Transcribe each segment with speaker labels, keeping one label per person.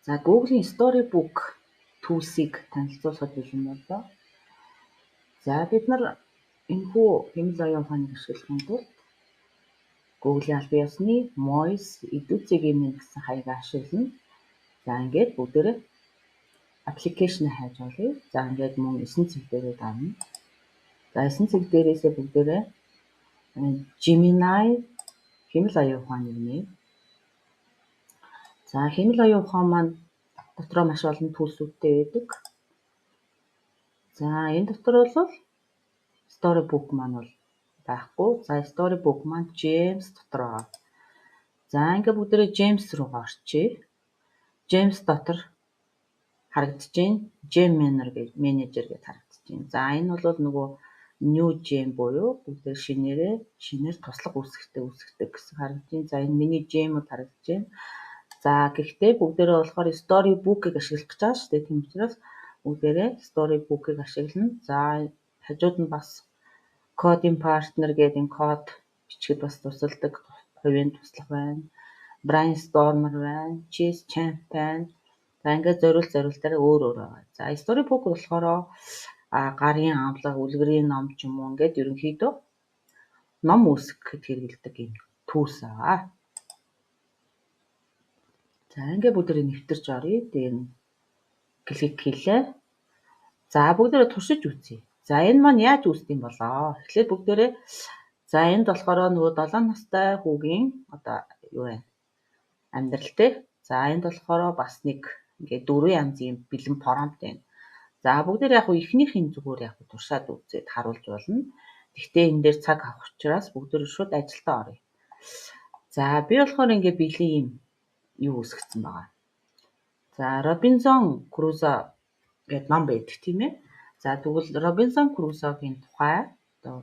Speaker 1: За, Google-ийн Storybook tools-ыг танилцуулахад бэлэн боллоо. За, бид нар энэхүү хиймэл оюун ухааныг ашиглахын тулд Google-ийн албан ёсны Mois Edu.cg-ийн гэсэн хаягаа ашиглана. За, ингээд бүгдээрээ application хайж олъё. За, ингээд мөн 9 цэг дээрээ дарна. За, 9 цэг дээрээсээ бүгдээрээ Gemini хиймэл оюун ухааныг нээ. За, хиймэл оюун ухаан маань дотроо маш олон tools үүдтэй байдаг. За, энэ дотор бол Storybook маань бол байхгүй. За, Storybook маань Gems дотор байгаа. За, ингээд бүгдээрээ Gems руугаа орчие. Gems дотор харагдаж байна. Gem Manager гэж харагдаж байна. За, энэ бол нөгөө New Gem буюу бүгдээр шинээр туслах үүсгэдэг гэсэн харагдаж байна. За, энэ миний gem-үүд харагдаж байна. За, гэхдээ бүгдээрээ болохоор Storybook-ыг ашиглах гэж байгаа шүү дээ. Тийм учраас бүгдээрээ Storybook-ыг ашиглана. За, хажууд нь бас Coding Partner гэдэг энэ код бичихэд бас тусалдаг хувийн туслах байна. Brainstormer байна, Chess Champ байна. За, ингээд зориултаараа өөр өөр байгаа. За, Storybook болохоор гарын авлага, үлгэрийн ном ч юм уу ингээд ерөнхийдөө ном үүсгэхэд хэрэглэдэг юм tools байгаа. За, ингээд бүгдээрээ нэвтэрч оръё. Тэгээ click хийлээ. За, бүгдээрээ туршиж үзье. За, энэ маань яаж үүсдэг юм болоо? Эхлээд бүгдээрээ за энд болохоор нөгөө 7 настай хүүгийн одоо юу вэ? Амьдрал те. За, энд болохоор бас нэг ингээд дөрвөн янзын бэлэн prompt байна. За, бүгдээр яг эхнийх нь зүгээр яг туршаад үзээд харуулж болно. Гэхдээ энэ дээр цаг авах учраас бүгдээр шууд ажилдаа оръё. За, би болохоор ингээд бэлэн юм юу үүсгэсэн байгаа. За, Робинзон Крузо гэдэг ном байдаг тийм ээ. За, тэгвэл Робинзон Крузогийн тухай одоо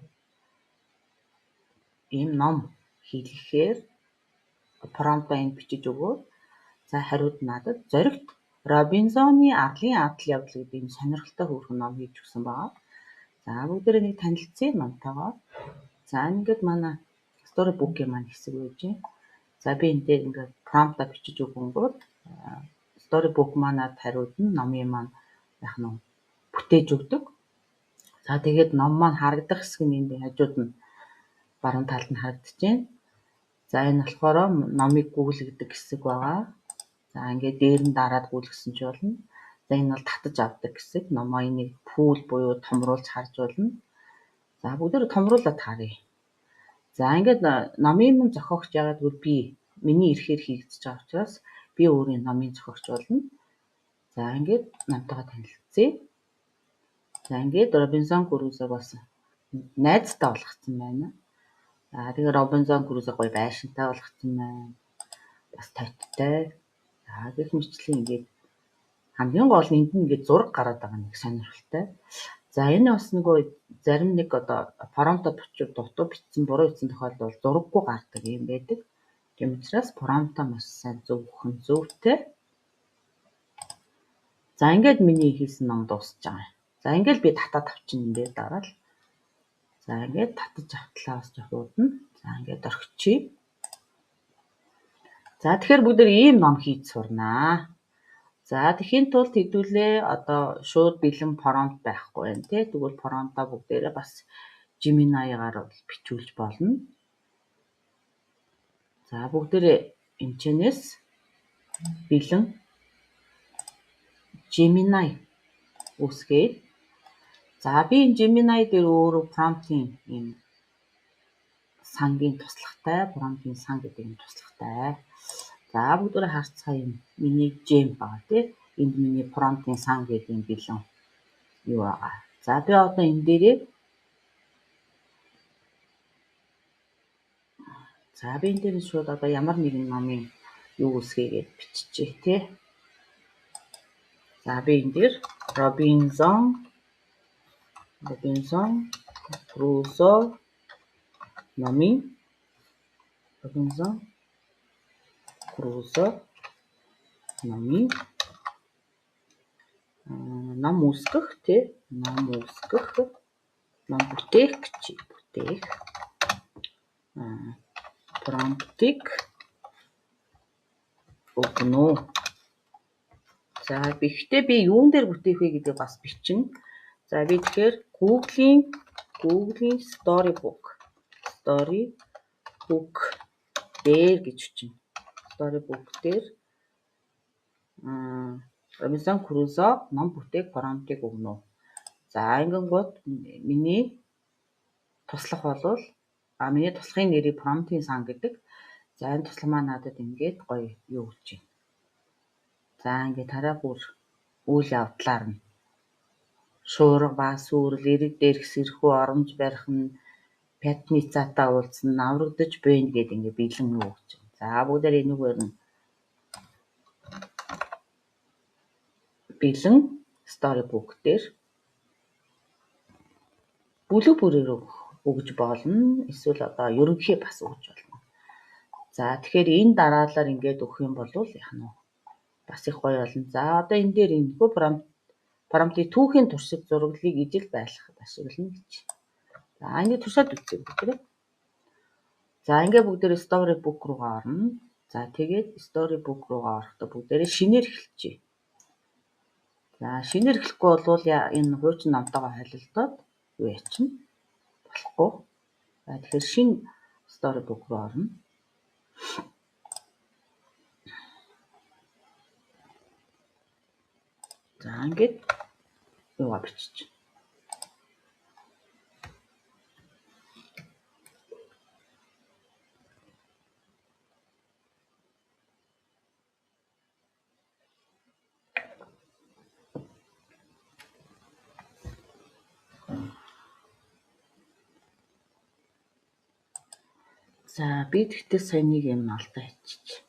Speaker 1: ийм ном хийлгэхээр prompt оо энд бичиж өгөөд, за, хариуд надад зоригт Робинзоны арлын адал явдал гэдэг ийм сонирхолтой хөөрхөн ном хийж өгсөн байгаа. За, бүгдээрээ нэг танилцъя номтойгоо. За, ингээд манай Storybook-ийн маань хэсэг байж байна. За, би энэ дээр ингээд prompt оо бичиж өгөнгүүт Storybook манад хариуд нь номын маань яг нь бүтээж өгдөг. За, тэгээд ном маань харагдах хэсэг нь энд хажууд нь баруун талд нь харагдаж байна. За, энэ болохоор номыг гүйлгэдэг хэсэг байгаа. За, ингээд дээр нь дараад гүйлгэсэн ч болно. За, энэ бол татаж авдаг хэсэг. Номоо энийг full буюу томруулж харж болно. За, бүгдээр томруулаад харъя. За, ингээд номын мөн зохиогч яагаад гэвэл би миний эрхээр хийгдэж байгаа учраас би өөрийн номын зохиогч болно. За, ингээд номтойгоо танилцъя. За, ингээд Робинзон Крузог бас найзтай болгоцсон байна. За, тэгээ Робинзон Крузо гоё байшинтай болгоцсон байна. Бас тоттой. За, гэх мэтчилэн ингээд хамгийн гол нь энд нь ингээд зураг гараад байгаа нэг сонирхолтой. За, энэ бас нөгөө зарим нэг одоо prompt оо дутуу бичсэн, буруу бичсэн тохиолдолд бол зураггүй гардаг юм байдаг. Тийм учраас prompt оо маш сайн зөв өгөх нь зүйтэй. За, ингээд миний хийсэн ном дуусч байгаа юм. За, ингээд би татаад авчихна энэ дээр дараал. За, ингээд татаж автлаа бас жоох удна. За, ингээд орхичих. За, тэгэхээр бүгд ийм ном хийж сурнаа. За, тэгэхийн тулд хэдүүлээ одоо шууд бэлэн prompt байхгүй байна тий. Тэгвэл prompt оо бүгдээрээ бас Gemini-гаар бол бичүүлж болно. За, бүгдээрээ энэчнээс бэлэн Gemini үүсгээд, за, би энэ Gemini дээр өөрөө prompt-ийн ийм сангийн туслахтай, prompt-ийн сан гэдэг юм туслахтай. За, бүгдээрээ харцгаая, юм миний gem байгаа тий. Энд миний prompt-ийн сан гэдэг юм бэлэн юу байгаа. За, би одоо энэ дээрээ за би энэ дээр шууд одоо ямар нэгэн номын юу үүсгэе гэж биччихье тий. За, би энэ дээр Робинзон Крузо номын Робинзон Крузо номын ном үүсгэх тий, ном үүсгэх, ном бүтээх гэж, бүтээх prompt ыг өгнө. За гэхдээ би юун дээр бүтээх вэ гэдгийг бас бичнэ. За би тэгэхээр Google-ийн Storybook дээр гэж бичнэ. Storybook дээр Robinson Crusoe ном бүтээх промптыг өгнө. За ингэнгүүт миний туслах болвол миний туслахын нэрийг промптын сан гэдэг. За энэ туслах маань надад ингээд гоё юу өгч байна. За ингээд тарай бүр үйл явдлаар нь шуурга ба сүрэл, эрэг дээрх сэрхүү оромж барих нь пятницатай уулзсан, аврагдаж байна гэдэг ингээд бэлэн юу өгч байна. За бүгдээр энэгээр нь бэлэн storybook дээр бүлэг бүрээр өгж болно. Эсвэл одоо ерөнхий бас өгж болно. За тэгэхээр энэ дараалалаар ингээд өгөх юм бол яах нь вэ? Бас их гоё болно. За одоо энэ дээр энэхүү промптын түүхийн туршид зураглалыг ижил байлгахад ашиглана гэж. За ингээд туршаад үзье бүгдээрээ. За ингээд бүгдээрээ storybook руугаа орно. За тэгээд storybook руугаа орохдоо бүгдээрээ шинээр эхэлчихье. За шинээр эхлэхгүй бол энэ хуучин номтойгоо холилдоод юу яачин болохгүй. За тэгэхээр шинэ storybook руу орно. За ингээд юугаа бичиж. За би тэгтээ сая нэг юм алдаа хийчих.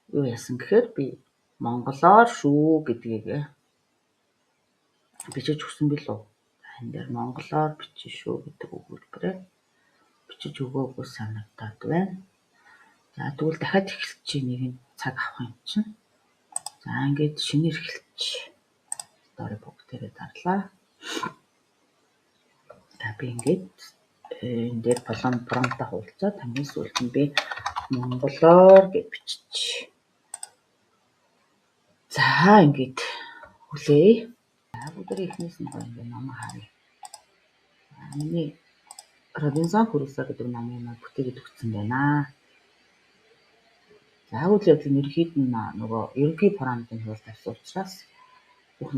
Speaker 1: Юу яасан гэхээр би монголоор шүү гэдгийг бичиж өгсөн билүү? Энэ дээр монголоор бичиж шүү гэдэг өгүүлбэрээ бичиж өгөөгүй санагдаад байна. За тэгвэл дахиад эхэлчихье, нэг нь цаг авах юм чинь. За ингээд шинээр эхэлчих. Storybook дээрээ дарлаа. За би ингээд энэ дээр промптаа хуулцаад хамгийн сүүлд нь би монголоор гэж биччих. За ингээд хүлээе. За бүгдээ эхнээс нь гоё ингээд номоо харъя. Миний Робинзон Крузо гэдэг номыг маань бүтээгээд өгсөн байна. За үйл явдлын ерөнхийд нь нөгөө ерөнхий промптыг хууль тавьсан учраас бүх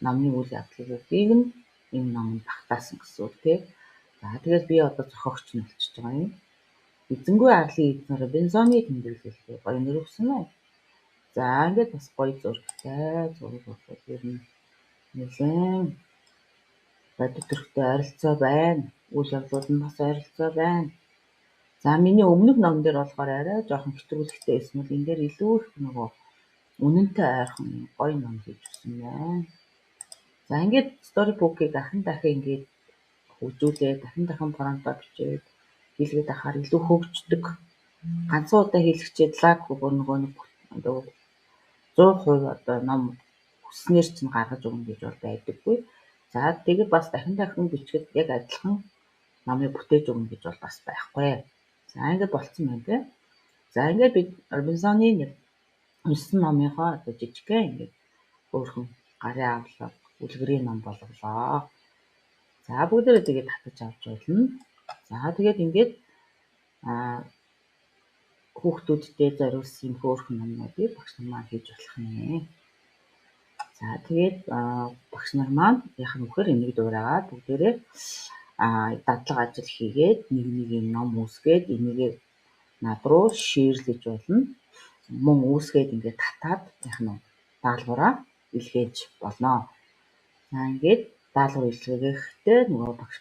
Speaker 1: номны үйл явдлыг бүгдийг нь энэ номонд багтаасан гэсэн үг тий. За тэгэл би одоо зохиогч нь болчихж байгаа юм. Эзэнгүй арлын эзэн Робинзоны тэмдэглэлтэй гоё нэр өгсөн үү? За ингээд бас гоё зурагтай, зураг бол ер нь нэлээд бодит төрхтэй ойролцоо байна. Үйл явдлууд нь бас ойролцоо байна. За миний өмнөх ном дээр болохоор арай жоохон хэтрүүлэгтэй байсан бол энэ дээр илүү их нөгөө үнэнтэй ойрхон гоё ном хийж өгсөн байна. За ингээд storybook-ыг дахин дахин ингээд хөгжүүлээд дахин дахин промптоо бичээд хийлгээд ахаар илүү хөгждөг. Ганцхан удаа хийлгэчээд лаг бүр нөгөө нэг 100% одоо ном хүснээр чинь гаргаж өгнө гэж бол байдаггүй. За тэгээд бас дахин дахин бичгээд яг адилхан номыг бүтээж өгнө гэж бол бас байхгүй. За ингээд болцсон байна тий. За ингээд бид Робинзоны нэг уншсан номынхоо одоо жижигхэн ингээд хөөрхөн гарын авлага үлгэрийн ном болголоо. За бүгдээрээ тэгээд татаж авч болно. За тэгээд ингээд хүүхдүүддээ зориулсан хөөрхөн номнуудыг багш нар маань хийж болох нэ. За тэгээд багш нар маань яах нь вэхээр энийг дуурайгаад бүгдээрээ дадлага ажил хийгээд нэг нэг юм ном үүсгээд энийгээ над руу шеэрлэж болно. Мөн үүсгээд ингээд татаад яах нь даалгавраа илгээж болно. За ингээд даалгавар илгээхдээ нөгөө багш